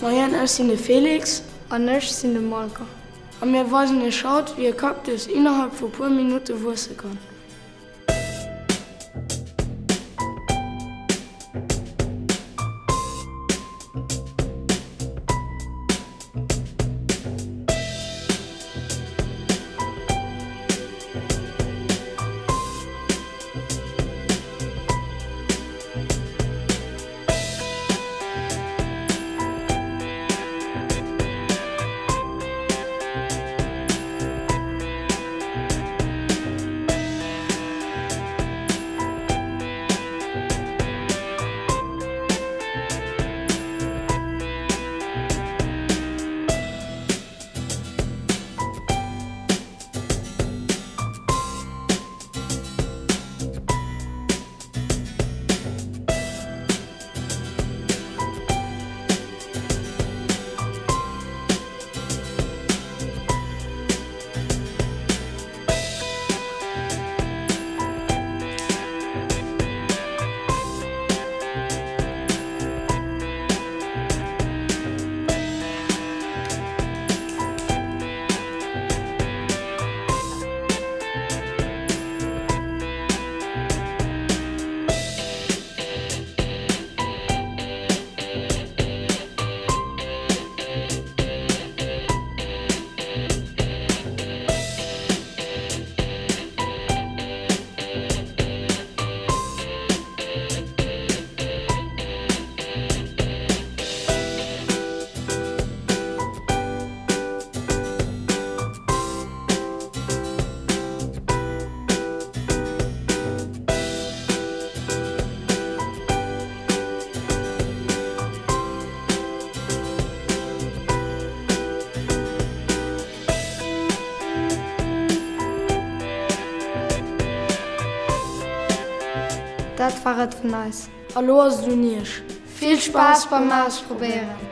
Moien, ech sinn de Felix. An ech sinn de Malka. A mir weisen iech haut, wéi e Cactus innerhalb vu puer Minutte wuesse kann. Dat war et vun eis. A lo ass et un iech. Vill Spaass beim Ausprobéieren!